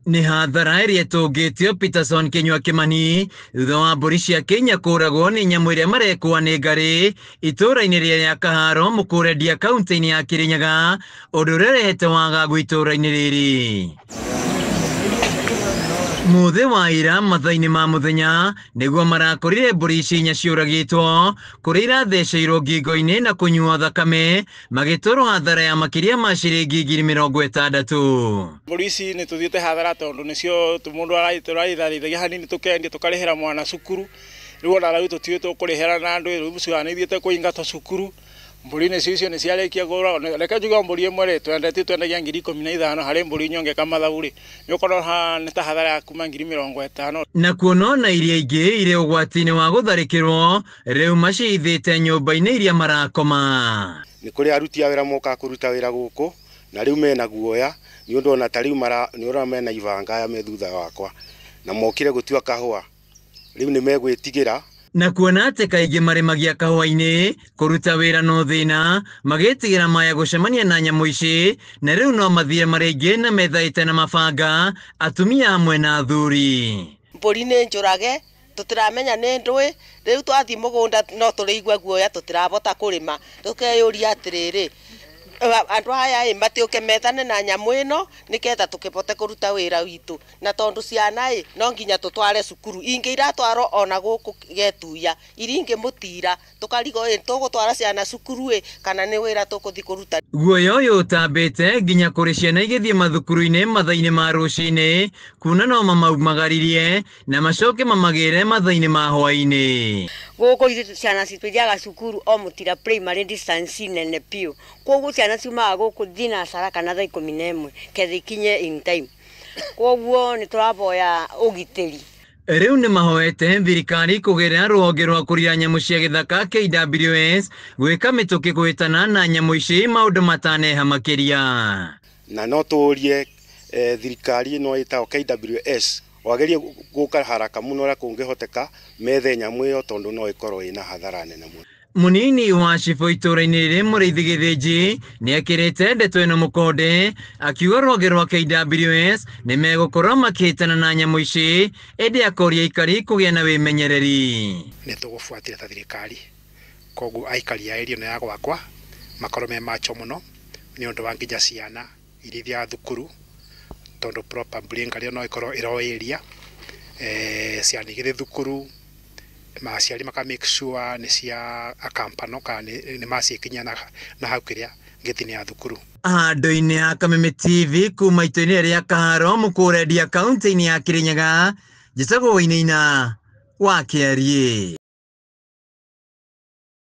Nĩ hathara ĩrĩa ĩtũngĩtio Peterson Kinyua Kimani thutha wa mbũri cia Kenya kũragwo nĩ nyamũ ĩrĩa marekũa nĩ ngarĩ itũũra-inĩ rĩa Kaharo Mũkũrendia kaunti-inĩ ya Kirinyaga, ũndũ ũrĩa ũrehete wagagu itũũra-inĩ rĩrĩ. Mũthĩ wa ira mathaa-inĩ ma mũthenya nĩguo marakorire mbũri ici inya ciũragĩtwo kũrĩa iratheceirwo ngingo-inĩ na kũnyuo thakame magĩtwarwo hathara ya makĩria ma ciringi 60,000. Mbũri ici nĩ tũthiĩte hathara tondũ nĩcio mũndũ tũraitharithagia hanini tũkendia tũkarĩhĩra mwana cukuru, rĩu ona rĩu tũtiũĩ tũkũrĩhĩra na andũ, rĩu ciana ithiĩte kũingatwo cukuru. Mbũri nĩcio icio nĩ ciarĩkia kũragwo. Reke njuge mbũri ĩmwe rĩ twendetie twendagia 15,000 harĩ mbũri inya ũngĩka mathabu rĩ nĩ ũkorwo nĩ ta hathara ya kuma 50,000. Na kuona ona iria ingĩ irĩ ũgwati-inĩ wa gũtharĩkĩrwo rĩu macihithĩte nyũmba-inĩ iria marakoma. Nĩ kũrĩ aruti a wĩra mokaga kũruta wĩra gũkũ na rĩu mena guoya nĩ ũndũ ona ta rĩu nĩ ũrona mena ibanga aya me thutha wakwa na mokire gũtua kahũa, rĩu nĩ megwĩtigĩra. Na kuona atĩ kaingĩ marĩmagia kahũa-inĩ kũruta wĩra no thĩna magĩtigĩra maya gũcemania na nyamũ ici na rĩu no mathiĩ marĩ aingĩ na methaĩte na mabanga atumia hamwe na athuri. Mbũri nĩ njũrage tũtiramenya nĩ ndũĩ, rĩu twathiĩ mũgũnda no tũrĩigua guoya tũtirabota kũrĩma, tũkeyũria atĩrĩrĩ andũ aya ĩ matiũke methane na nyamũ ĩno nĩgetha tũkĩbote kũruta wĩra witũ, na tondũ ciana ĩ no nginya tũtware cukuru, ingĩ iratwarwo ona gũkũ Getuya, iria ingĩ Mũtira, tũkarigwo ĩ tũgũtwara ciana cukuru ĩ kana nĩ wĩra tũkũthiĩ kũruta. Guoya ũyũ ũtambĩte nginya kũrĩ ciana igĩthiĩ mathukuru-inĩ mathaa-inĩ ma rũcinĩ kuona no mamaumagaririe na macoke mamagĩre mathaa-inĩ ma hwaĩ-inĩ. Gũkũ ithuĩ ciana citũ ithiaga cukuru o Mũtira primary distance nene biũ, koguo ciana ciumaga gũkũ thinacara kana thaa 11 ketha ikinye in time, koguo nĩ tũraboya ũgitĩri. Rĩu nĩ mahoete thirikari kũgerera rũhonge rwa kũrira nyamũ cia gĩthaka KWS gwĩka mĩtũkĩ kũhĩtana na nyamũ ici maũndũ mataneha makĩria. Na no tũrie thirikari ĩno ĩtagwo KWS wagerie gũka haraka mũno ũrĩa kũngĩhoteka methe nyamũ ĩyo tondũ no ĩkorwo ĩna hathara nene mũno. Munini wa cibũ itũũra-inĩ rĩrĩ Mũrĩithi Gĩthĩnji nĩekĩrĩte ndeto ĩno mũkonde akiuga rũhonge rwa KWS nĩ megũkorwo makĩhĩtana na nyamũ ici ĩndĩ akoria aikari kũgĩa na wĩmenyereri. Nĩ tũgũbuatĩra ta thirikari, koguo aikari a area ĩno ya gwakwa makorwo me macho mũno nĩ ũndũ wa nginya ciana iria ithiaga thukuru tondũ probably ngarĩ no ĩkorwo ĩroĩria ciana igĩthiĩ thukuru maciari maka make sure nĩ cia akampano kana nĩ maciĩkinyia na hau kĩrĩa ngĩti-inĩ ya thukuru. Handũ-inĩ ha Kameme TV kuma itũũra-inĩ rĩa Kaharo Mũkũrendia kaunti-inĩ ya Kirinyaga, njĩtagwo Wainaina wa Kĩariĩ.